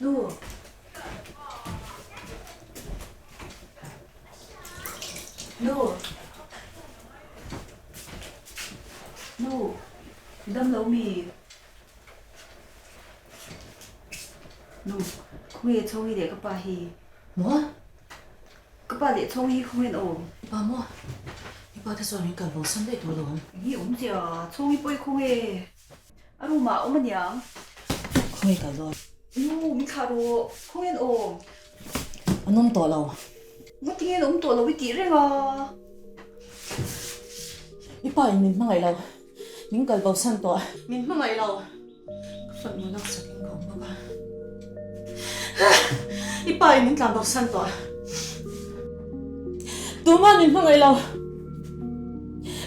Nu. Nu. Nu. Dam lo mi. Nu. Khawnge chhawng hi leh ka pa hi. Maw? Ka pa leh chhawng hi khawnge an awm? I pa maw? I pa te chuan min kal bo san daih tur lo awm. Eng hi awm zia? Chhawng hi pawh i khawnge? A room ah a awm aniang. Khawnge kal dawn? Nu, min thlah rawh. Khawnge an awm? An awm tawh lo. Ngatinge an awm tawh lo i tih reng a? I pa in min hmangaih lo. Min kal bo san tawh. Min hmangaih lo. Ka fanu laksak in ka awm bawk a. I pa in min tlan bo san tawh. Tumah min hmangaih lo.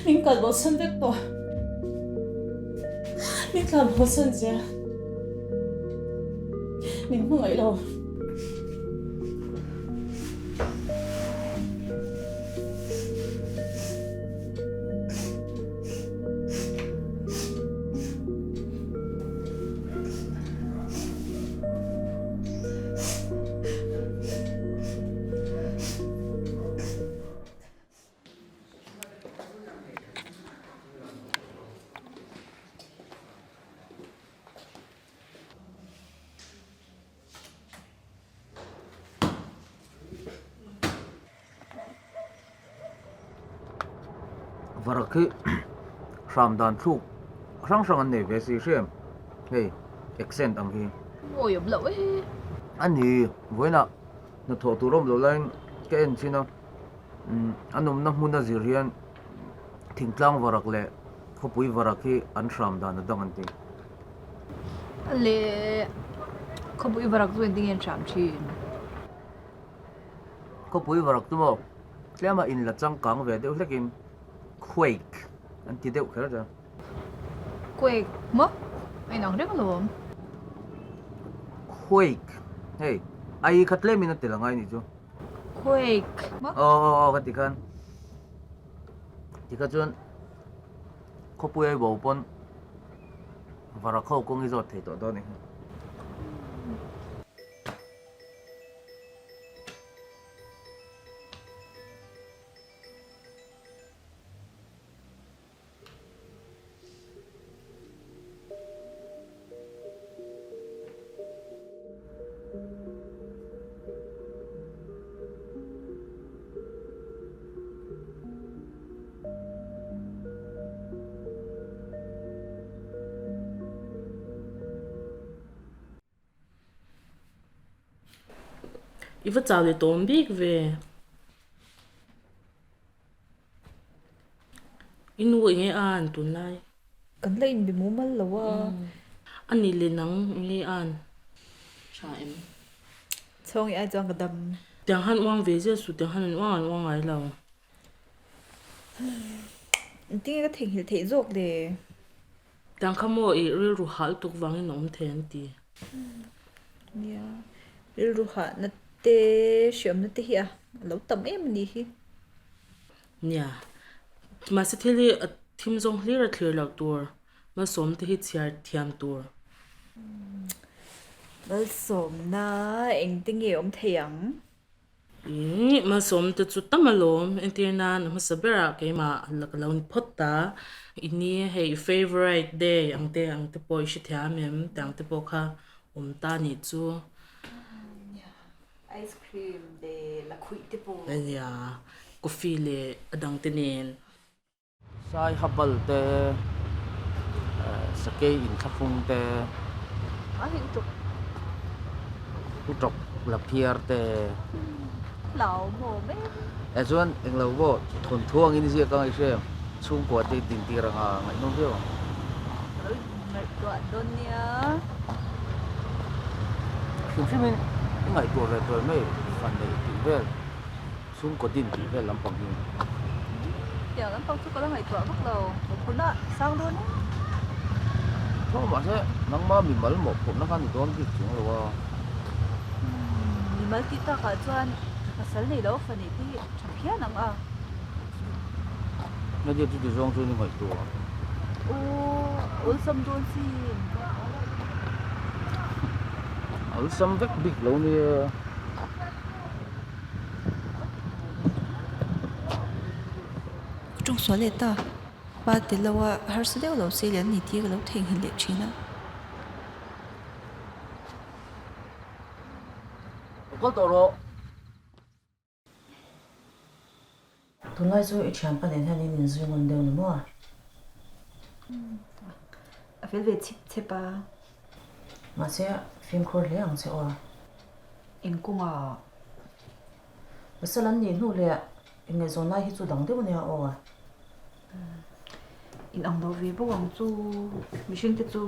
Min kal bo san vek tawh. Min tlan bo san zel. Min hmangaih lo. Varak hi hram dan thluk hrang hrang an nei ve si hrem hei accent ang hi. Mawi awm loh e. A ni, vawiinah hnathawh tur awm loh laiin ka en chin a, a nawmna hmun a zir hian thingtlang varak leh khawpui varak hi an hram dan a dang an ti. Le khawpui varak chu engtin nge an hram thin? Khawpui varak chu maw tlema in la changkang ve deuh hlekin quake an ti deuh kher a. Quake maw? A inang reng alawm. Quake hei ai kha tlemin a tel angai nih chu. Quake maw? Aw aw aw ka ti khan tikha chuan khawpui ai bo pawn varak ho kawng hi zawt thei tawh dawn a ni. I va chau leh tawm bik ve. I nu eng nge a an tunlai? Kan la inbe mumal lo a. A ni leh nang eng nge a an tha em? Chhawng i ai chuan ka dam. Tiang han uang ve zel suh, tiang han an uang an uang ngai lo. Engtin nge ka theihnghilh theih zawk le? Tiang kha maw i rilru hah lutuk vangin a awm thei an ti. Nia, rilru hahna te hriamna te hi a lo tam em a nih hi. Nia, mahse thil hi a thim zawng hlir a thlir loh tur, malsawm te hi chhiar thiam tur. Malsawmna engte nge awm thei ang? Ih, malsawm te chu tam alawm, entir nan a hmasa berah keimah la ka lo ni phawt ta. I ni hei i favourite day ang te ang te pawh i hre thiam em tih ang te pawh kha awm ta nih chu. Ice cream leh lakhuih te pawh. Nia, coffee leh a dang te nen. Sai habal te, sakei inthlafung te, utawk la phiar te. Eh chuan englo pawh thawnthu angin ziak a ngaihre em? Chhungkua te dintir anga ngaihnawm viau ang. Hrim hrimin i ngaihtuah ve tuai mai fan neih tih vel. Chhungkaw din tih vel lampang hi. Tiang lampang chu ka la ngaihtuah vak lo. Mawhphurhna sang dawn em? Tho mahse nangma mimal mawhphurhna kha ni dawn bik chuang lo a. Mimal tih takah chuan pasal nei lo fa neih te hi tha phian ang a. Hmeichhia chu ti zawng chu ni ngaihtuah. Aw, awlsam dawn sin. Awlsam vek bik lo nia. Ka tawng sual leh ta. Pa tel lo a harsa deuh lo se lian ni tih ka lo theihnghilh leh thin a. Lo kal tawh rawh. Tunlai chu i thianpa nen hian in inzui ngun deuh ni maw a? A fel ve chip chep a. Mahse fimkhur hle ang che aw. Eng kawnga? Pasal an nih hnu leh inngaihzawn lai hi chu dang deuh ania aw. In ang lo ve bawk ang chu. Mihring te chu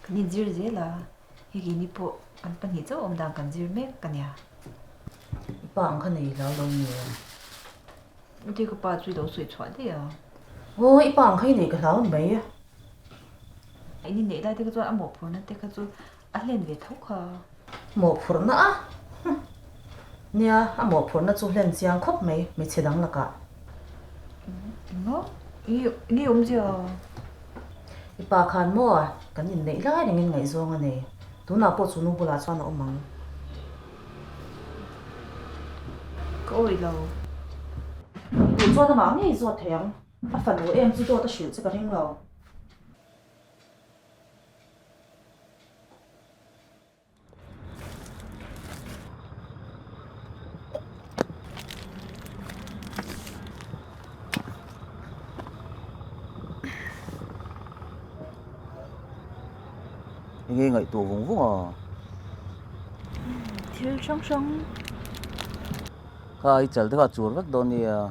kan inzir zel a, hei keini pawh kan pahnih chauh awm dan kan zir mek a nia. I pa ang kha nei hlau lo nge? Ute ka pa chu i lo sawi chhuah daih a. Aw i pa ang kha i neih ka hlau ni mai. In inneih lai te kha chuan a mawhphurhna te kha chu a hlen ve tho kha. Mawhphurhna a? Huh. Nia, a mawhphurhna chu hlen chiang khawp mai hmeichhe dang lakah. Engmaw? Nge awmzia? I pa khan maw kan inneih lai rengin ngaihzawng a nei. Tunah pawh chu nu bulah chuan a awm ang. Ka awih lo. Duh chuan amah ngei zawt thei ang. A fanu em chu dawt a hrilh che ka ring lo. Enge ngaihtuah vung vung a? Thil hrang hrang. Kha i chal te kha a chur vek dawn nia.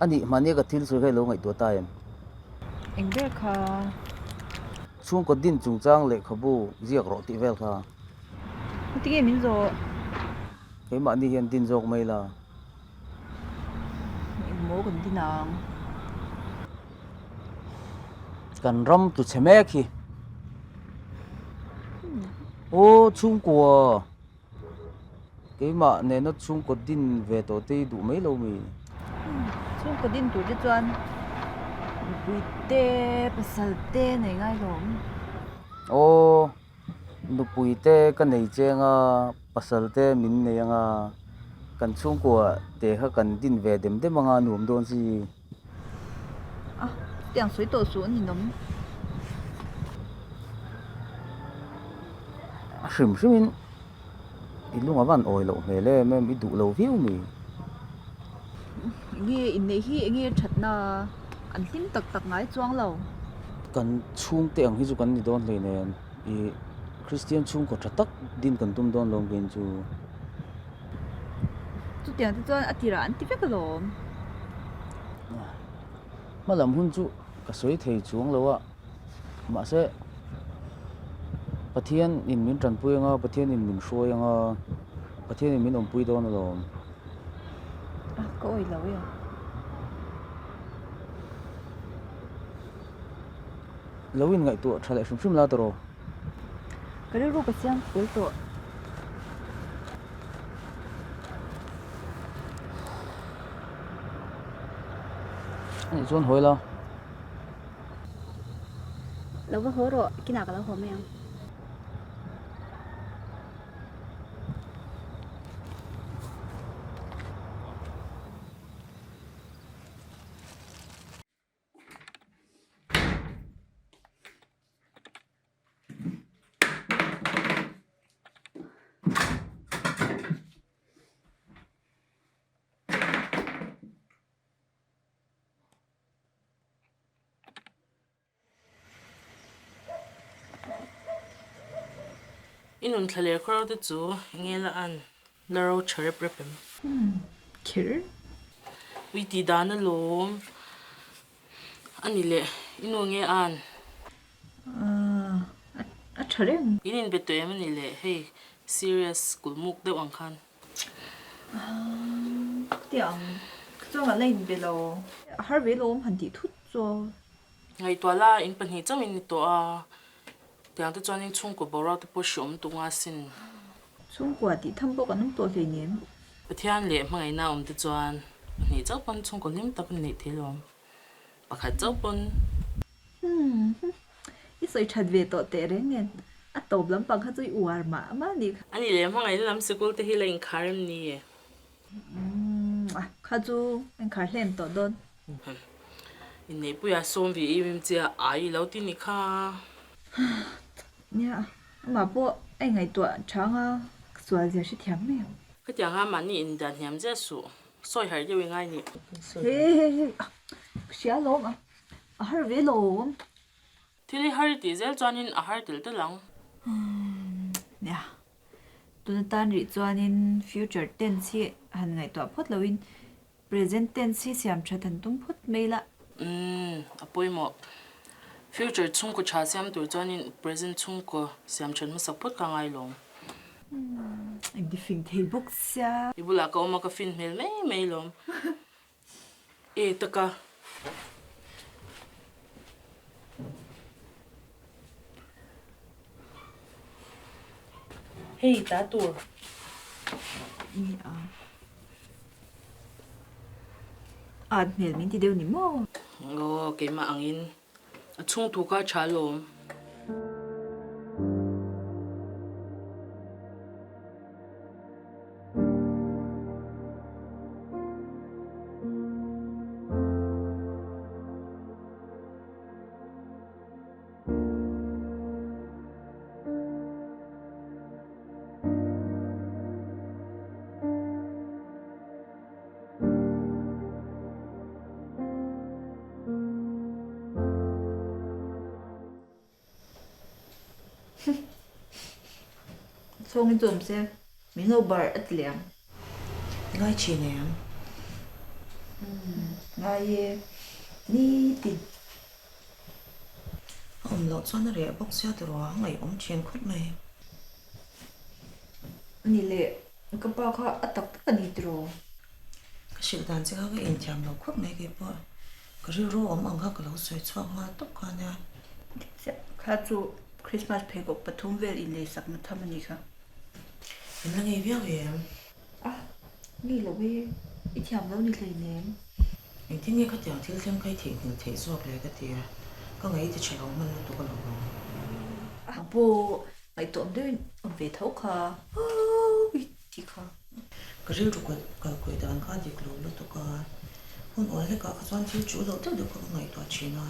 A nih hmahnia ka thil sawi kha i lo ngaihtuah ta em? Eng ber kha? Chhungkaw din chungchang lehkhabu ziak rawh tih vel kha. Heti nge min zawh? Keimahni hian din zawk mai la. Engmaw kan din ang? Kan ram tu chhe mek hi. Aw chhungkua keimah nena chhungkaw din ve tawh te hi duh mai lo mi? Chhungkaw din tur te chuan nupui te pasal te nei ngai lo ang. Aw nupui te ka nei cheng a pasal te min nei ang a kan chhungkua te kha kan din ve dem dem ang a nuam dawn si. A, tiang sawi tawh suh a ninawm. A hrim hrimin i lung a van awi loh hmel em em, i duh lo viau mi. Enge inneih hi enge thatna an hlim tak tak ngai chuang lo. Kan chhungte ang hi chu kan ni dawn hleinem, i Kristian chhungkaw tha tak din kan tum dawn lo ang chu. Chutiang te chuan a tirah an ti vek alawm. Hma lam hun chu ka sawi thei chuang lo a, mahse Pathian in min tanpui anga, Pathian in min hruai anga, Pathian in min awmpui dawn alawm. A, ka awih lo e. Lo inngaihtuah tha leh hrim hrim la tawh. Ka rilru ka siam fel tawh. Anih chuan hawi la. Lo va haw rawh, kinah ka lo haw mai ang. I nun thla leh khaw te chu enge la an la ro tha rep rep em? Kher. Ui tih dan alawm. A ni leh, i nu nge an? A tha reng. In inbe tawh em a ni leh, hei serious kulmuk deuh ang khan. Tiang chuan an la inbe lo. A har ve lawm han tih thut chu. Ngaihtuah la, in pahnih chauh in ni tawh a, tiang te chuan in chhungkaw boruak te pawh hreawm tuk nga sin. Chhungkua tih tham pawh kan awm tawh hleinem. Pathian leh hmangaihna awm te chuan. Pahnih chauh pawn chhungkaw hlim tak an neih thei lawm. Pakhat chauh pawn. Humm i sawi that ve tawh teh reng nen a tawp lampang kha chu i uar mah mah a nih kha. A nih leh hmangaihna lam sikul te hi la inkhar em ni e? Umm a kha chu inkhar hlen tawh dawn. Inneihpuia sawm ve em em che a ai i lo ti ni kha. Nia amah pawh a ingaihtuah chang a ka sual zia hrethiam mai ang. Khatiang a mahni indan hniam zia suh. Sawi harh deuh i ngai nih. He he he ka hria lawm a a har ve lawm. Thil i har i tih zel chuanin a har tel tel ang. Nia tuna tan rih chuanin future tense hi han ngaihtuah phawt loin present tense hi siam that han tum phawt mai la. Umm a pawimawh. Future chhungkaw tha siam tur chuanin present chhungkaw siam that hmasak phawt ka ngai lawm. Engti fing thei bawk sia. I bulah ka awm a ka fin hmel mai mai lawm. E taka. Hei ta tur. Ni a. At hmel min ti deuh ni maw? Aw keimah angin A chhung thu kha a tha alawm. Chhawngin chu awm se, min lo bar a ti leh ang. Ngai thin em? Ngai e, nitin. A awm loh chuan a reh bawk sia tiraw, a ngaihawm thin khawp mai. Ni leh, ka pa kha a tak tak a ni tiraw? Ka hrilh dan che kha ka inthiam lo khawp mai kei pawh. Ka rilru awm ang kha ka lo sawi chhuak nghal tawp kha nia. Chiah, kha chu Christmas pheikhawk pathum vel inleisakna tham a ni kha. In la ngei viau em? A, ngei lo e, i thiam lo ni hleinem. Engtin nge khatiang thil thleng kha i theihnghilh theih zawk le ka ti a, ka ngaih ti tha lo hman lutuk a lo awm. A pawh ngaihtuah awm deuhin awm ve tho kha, awii tih kha. Ka rilru kalkawi dan kha a dik lo lutuk a, hun awl hlekah kha chuan thil chu loh deuh deuh kha ka ngaihtuah thin a.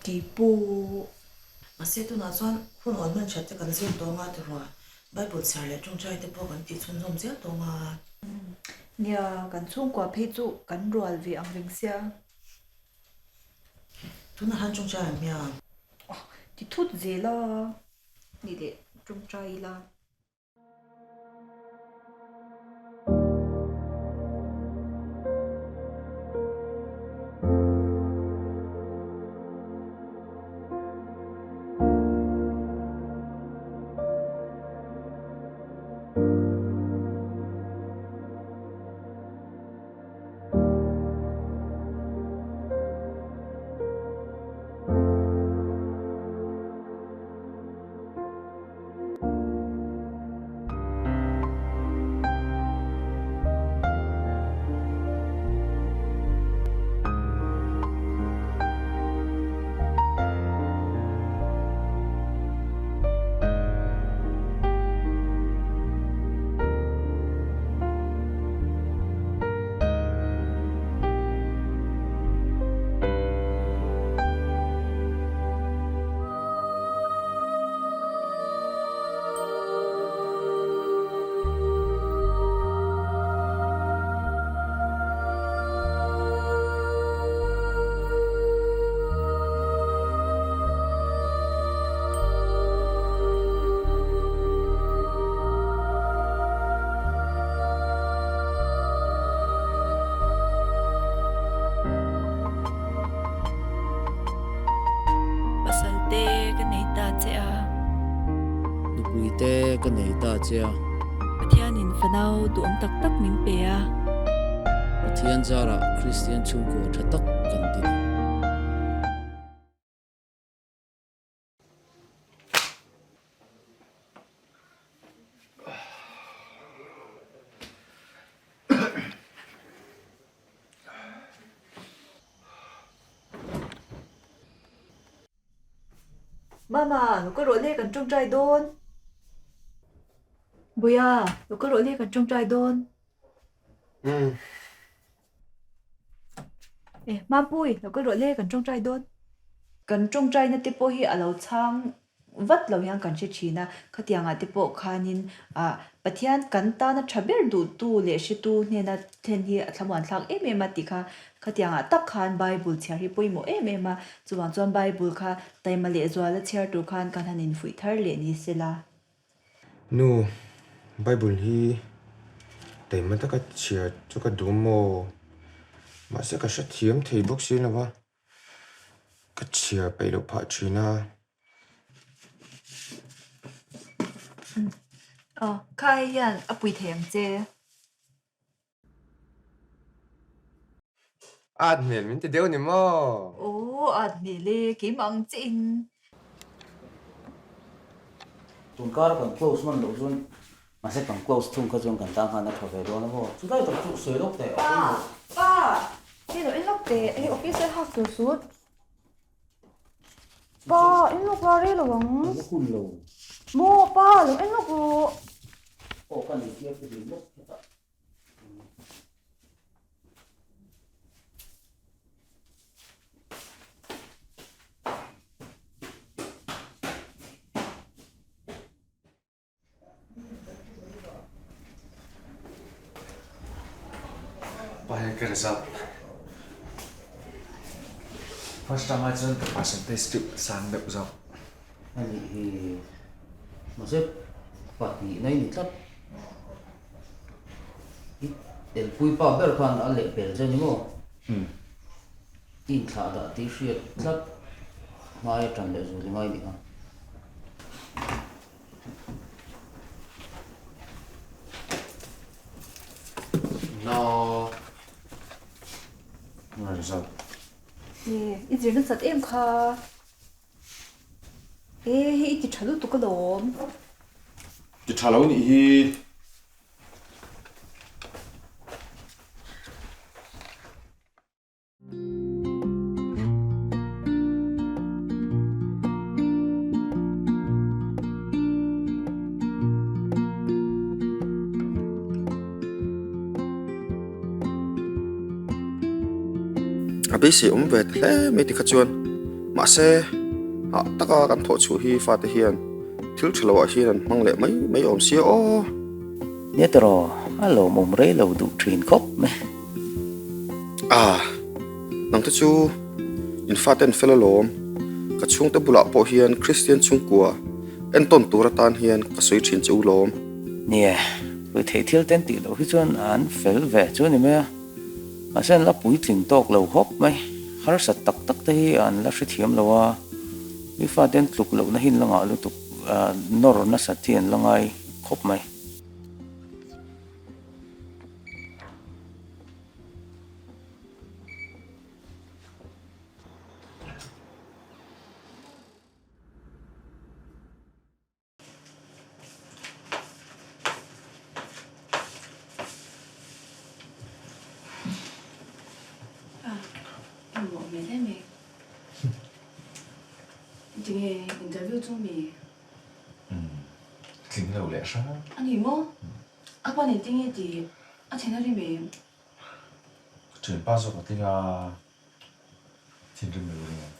Keipawh. Mahse tunah chuan hun awl hman that te kan zir tawng a tiruah Bible chhiar leh tawngtai te pawh kan tih chhunzawm zel tawng a. Nia, kan chhungkua phei chu kan rual ve ang reng sia. Tunah han tawngtai ang hmiang. Ti thut zel a, ni leh tawngtai ila. Pasal te ka nei ta che a. Nupui te ka nei ta che a. Pathianin fanau duhawm tak tak min pe a. Pathian zarah Kristian chhungkaw tha tak kan din a. Mama, lo kal rawh le kan tawngtai dawn. Buia, lo kal rawh le kan tawngtai dawn. Umm. E, Mampui, lo kal rawh le kan tawngtai dawn. Kan tawngtaina te pawh hi a lo chhang vat lo hian kan hre thin a, khatiangah te pawh khanin ah Pathian kan tana tha ber duhtu leh hretu hnena thlen hi a thlamuan thlak em em a tih kha khatiangah tak khan Bible chhiar hi pawimawh em em a, chuvang chuan Bible kha taima leh zuala chhiar tur khan kan han infuih thar leh ni sela. Nu, Bible hi taima taka chhiar chu ka duh maw? Mahse ka hrethiam thei bawk si lo va. Ka chhiar peih loh phah thin a. Aw, kha hei hian a pui thei ang che. At hmel min ti deuh ni maw? Aw, at hmel e, keimah ang che in. Tun kar kan close man loh chuan mahse kan close thung kha chuan kan tan khan a tha ve dawn a maw? Chulai tak chu sawi lawk teh a pawimawh. Pa! Hei lo en lawk teh, hei office a hak tur sut. Pa, en lawk la rei lo ang. Ka la hun lo. Maw pa, lo en lawk rawh. Aw ka nei tir ka dil lawk hetah. Pa ka result. First time ai chuan ka percentage chu sang deuh zawk. Ani hi mahse pahnihna i ni tlat. I elpui pa ber khan a leh pel che ni maw? I inthlah dah tih hriat tlat hmai a tan leh zul i ngai nih kha. No. Result. I zir nasat em kha. E hei i ti tha lutuk alawm. Ti tha lo nih hi. A beisei awm ve ta hle mai tikha chuan mahse hah taka kan thawh chhuah hi fate hian thil tha loah hian an hmang leh mai mai awm sia aw. Nia tawh a lawmawm rei lo duh thin khawp mai. Ah, nangte chu in fate an fel alawm. Ka chhungte bulah pawh hian Kristian chhungkua entawn tur atan hian ka sawi thin che u lawm. Nia, puithei thil ten tih loh hi chuan an fel ve chu a ni mai a. Mahse an la puitling tawk lo hawp mai. Harsat tak tak te hi an la hrethiam lo a, mi fate an tluk lohna hi an la ngah lutuk, nawr nasat hi an la ngai khawp mai. Tinge interview chu mi? Umm, tling lo leh hrang. A ni maw? A pa nen tinge tih a then a rim em? Ka thianpa zawk a tling a, thinrim lo ring ang.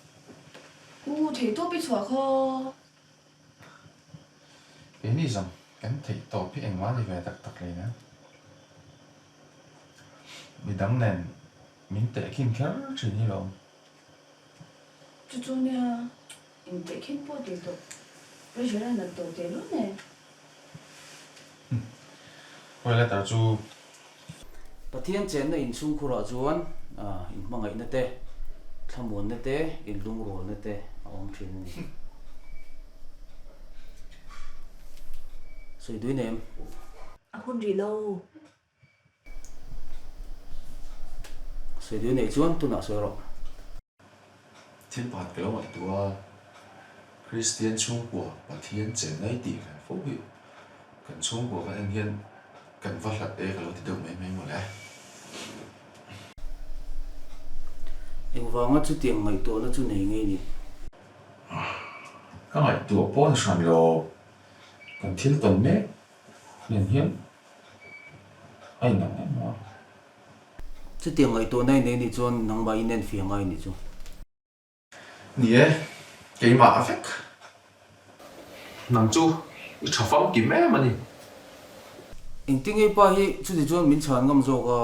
U, theihtawp i chhuah khaw. Keini zawng kan theihtawp hi engmah ni ve tak tak leh nen. Midang nen min tehkhin kher thin hi lawm. Chu chu nia in tehkhin pawh tih tawh pressure a nat tawh teh lul nen. Khawi letter chu. Pathian chenna inchhungkhurah chuan inhmangaihna te, thlamuanna te, inlungrualna te a awm thin a ni. Sawi dui nem. A hun rih lo. Sawi dui nei chuan tunah sawi rawh. Thil pakhat ka lo ngaihtuah a, Kristian chhungkua Pathian chenna i tih ve fo hi kan chhungkua kan en hian kan va hlat e ka lo ti deuh mai mai mawle. Engvanga chutiang ngaihtuahna chu nei ngei ni? Ka ngaihtuah pawh ni hran lo, kan thil tawn mek nen hian a inang em a. Chutiang ngaihtuahna i nei nih chuan nangmah in enfiah ngai nih chu. Ni e, keimah a vek. Nang chu i tha famkim em a ni. Engtin nge pa hi chuti chuan min chhan ngam zawk a?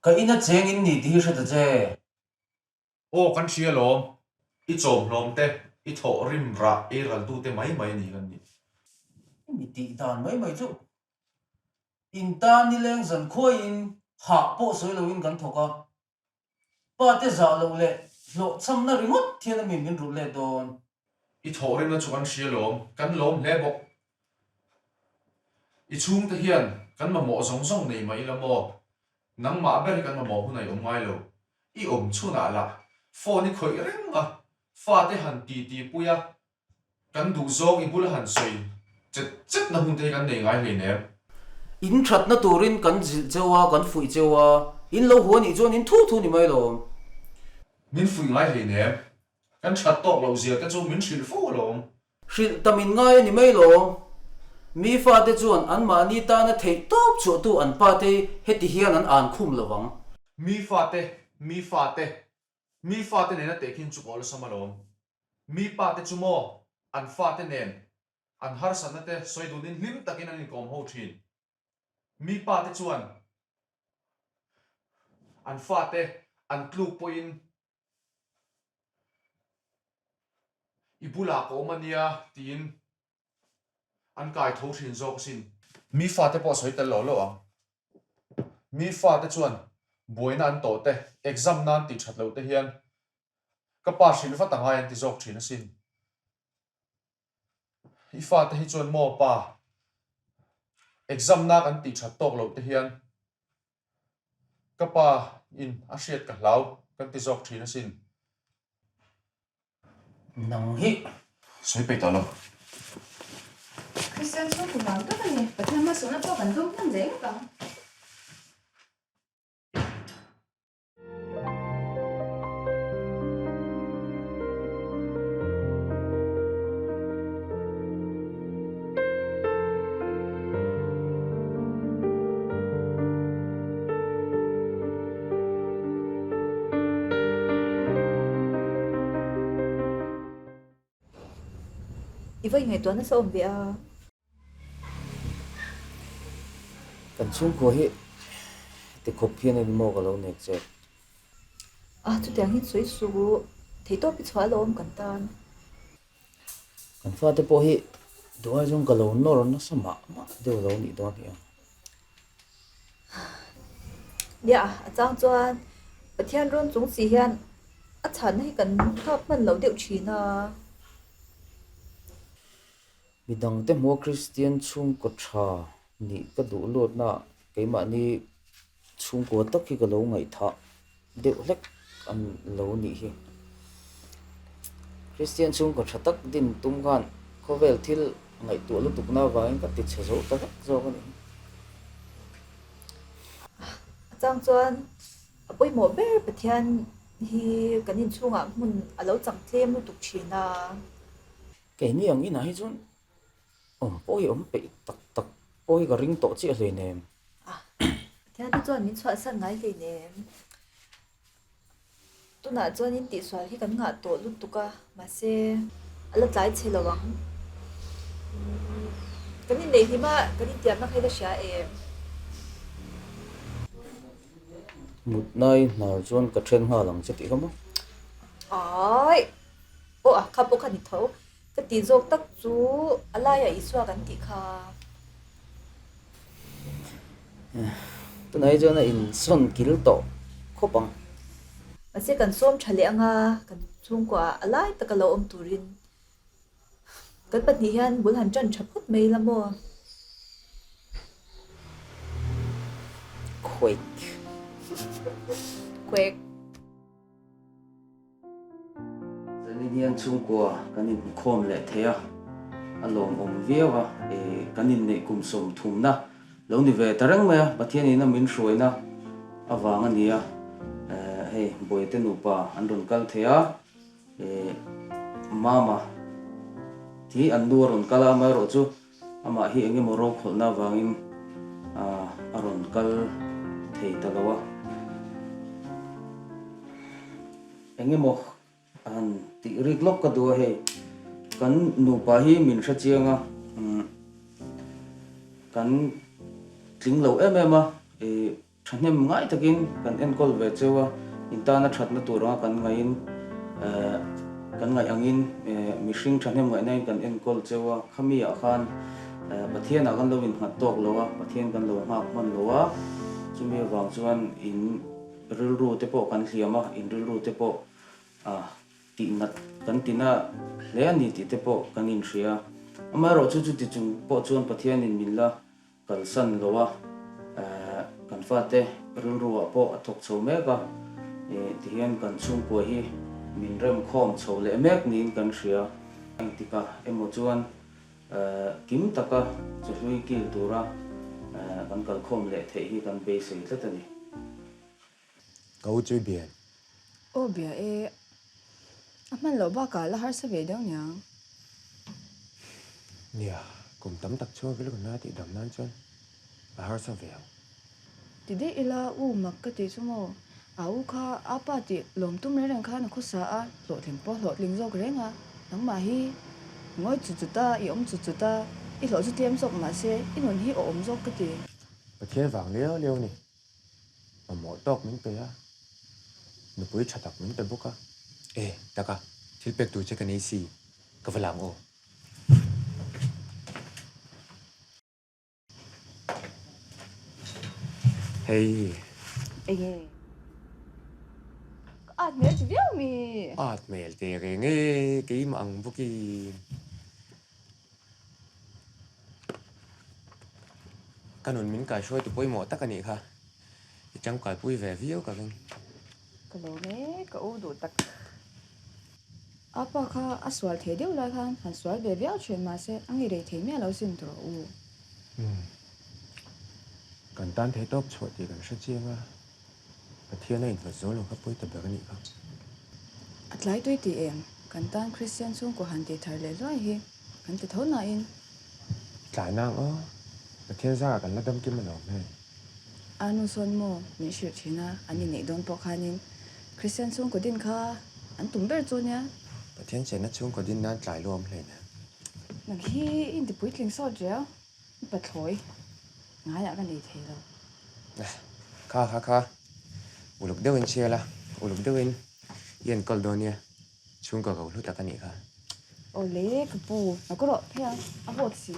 Ka ina cheng in ni tih hi hre ta che. Aw kan hria lawm, i chawmhlawm te, i thawh rim rah ei raltu te mai mai a ni kan nih. Mi tih dan mai mai chu in tan nileng zan khuaiin hah pawh sawi loin kan thawk a, pa te zah loh leh hlawhchhamna ringawt thian a mi min rulh let dawn. I thawh rimna chu kan hria lawm, kan lawm hle bawk. I chhungte hian kan mamawh zawng zawng nei mah ila maw? Nangmah ber hi kan mamawh hun a i awm ngai lo. I awm chhunah lah phone i khawih reng a, fate han ti ti pui a, kan duh zawng i bula han sawi chet chet na hun te hi kan nei ngai hleinem. In thatna turin kan zilh cheu a, kan fuih cheu a, in lo hua nih chuan in thu thu ni mai lawm. Min fuih ngai hleinem, kan that tawk loh zia te chu min hrilh fo alawm. Hrilh ta min ngai a ni mai lo. Mi fate chuan anmahni tana theih tawp chhuahtu an pate heti hian an an khum lo vang. Mi fate, mi fate, mi fate nena tehkhin chu ka awlsam alawm. Mi pate chu maw an fate nen an harsatna te sawi dunin hlim takin an inkawm ho thin. Mi pate chuan an fate an tluk pawhin I bulah ka awm a nia tiin an kai tho thin zawk asin. Mi fate pawh sawi tel lo lo ang. Mi fate chuan buaina an tawh te, exam nan tih that loh te hian ka pa hrilh vat a ngai an ti zawk thin asin. I fate hi chuan maw pa, exam na kan tih that tawk loh te hian Ka pa in a hriat ka hlau kan ti zawk thin asin. Nang hi. Sawi peih tawh lo. Kristian chhungkaw vang tak a ni. Pathian hmasawhna pawh kan dawng hman reng ang. I va ingaihtuah nasa awm ve a. Kan chhungkua hi heti khawp hian a ni maw ka lo nek che. A chutiang hi sawi suh u, theihtawp i chhuah alawm kan tan. Kan fate pawh hi duhai zawng ka lo nawr nasa mah mah deuh lo nih dawn hi ang. Nia, a chang chuan Pathian rawn chung si hian a chhanna hi kan nghak hman lo deuh thin a. Midangte hmua Kristian chhungkaw tha nih ka duh luatna keimahni Chhungkua tak hi ka lo ngaihthah deuh hlek an lo nih hi. Kristian chhungkaw tha tak din tum khan khawvel thil ngaihtuah lutukna avangin ka ti chhe zo ta vek zawk a ni. A chang chuan a pawimawh ber Pathian hi kan inchhungah hmun a lo chang tlem lutuk thin a. Keini ang inah hi chuan Awm pawh hi awm peih tak tak pawh hi ka ring tawh chiah hleinem. Pathian te chuan min chhuahsan ngai hleinem. Tunah chuan in tihsual hi kan ngah tawh lutuk a, mahse a la tlai chhe lo ang. Kan inneih hlim a, kan intiamna kha i la hria em? Mutnai hnar chuan ka then nghal ang che tih kha maw? Aih! Aw a kha pawh kha ni tho. Ka tih zawk tak chu a laiah Isua kan tih kha. Tunah hi chuan a insawn kil tawh khawp ang. Mahse kan sawm tha leh anga kan chhungkuaah a lai taka lo awm turin kan pahnih hian bul han tan tha phawt mai ila maw? Quake. Quake. Zanin hian chhungkua kan inhmukhawm leh thei a, a lawmawm viau a, kan inneih kum sawmthumna lo ni ve ta reng mai a, Pathian ina min hruaina avang a ni a, hei Bawihte nupa an rawn kal thei a, Mama. Hi an nu a rawn kal a, amaherawhchu amah hi eng emaw rokhawlhna avangin a rawn kal thei ta lo a. Eng emaw a han tih rik lawk ka duh a hei, kan nupa hi min hre chiang a, kan tling lo em em a, Thahnem ngai takin kan enkawl ve cheu a, in tana thatna tur anga kan ngaihin kan ngaih angin mihring thahnem ngaihnain kan enkawl cheu a, khami ah khan Pathianah kan lo innghat tawk lo a, Pathian kan lo nghak hman lo a, chumi avang chuan in rilru te pawh kan hliam a, in rilru te pawh tihnat kan tina hle a ni tih te pawh kan inhria. Amaherawhchu chuti chung pawh chuan Pathianin min la Kalsan lo a, kan fate rilruah pawh a thawk chho mek a, tihian kan chhungkua hi min remkhawm chho leh mek niin kan hria. Engtikah emaw chuan kim taka chawhlui kil tura kan kalkhawm leh theih hi kan beisei tlat a ni. Ka u chu i bia em? Aw bia e, a hman loh bakah la harsa ve deuh niang. Nia, kum tam tak chhuak rilru na tih dam nan chuan a harsa ve ang. Ti daih ila u mak ka tih chu maw? A u kha a pa tih lawm tum reng reng khan a khawsa a, hlawhtling pawh hlawhtling zawk reng a, nangmah hi ngawi chut chut a, i awm chut chut a, i hlawh chu tlem zawk mahse i nun hi awh awm zawk ka ti. Pathian vang liau liau a ni. Mamawh tawk min pe a, nupui tha tak min pe bawk a. E, taka, thil pek tur che ka nei si, ka va lang aw. Hei. Enge? Ka at hmel chi viau mi? At hmel teh reng e, keimah ang bawkin. Ka nun min kaihruaitu pawimawh tak a nih kha, i tangkaipui ve viau ka ring. Ka lawm e, ka u duh tak. A pa kha a sual thei deuh lai khan han sual ve viau thin mahse a ngei rei thei miah lo sin tawh u. Umm. Kan tan thei tawp chhuah tih kan hre chiang a, Pathian a innghat zo lo kha pawi ta ber a nih kha. A tlai tui tih em? Kan tan Kristian chhungkaw han tih thar leh hluai hi kan ti tho nain. Tlai nang aw, Pathian zarah kan la dam kim alawm hei. A nu sawn maw min hrilh thin a, an inneih dawn pawh khanin Kristian chhungkaw din kha an tum ber chu ania. Pathian chenna chhungkaw din nan tlai luam hlein a. Nang hi i inti puitling sawt riau. Pathlawi ngaiah ka nei thei lo. Kha kha kha, uluk deuhin chhiar la, uluk deuhin i enkawl dawn nia, chhungkaw ro hlu tak a nih kha. Awle ka pu, na ka rawh phei ang, a vawt si.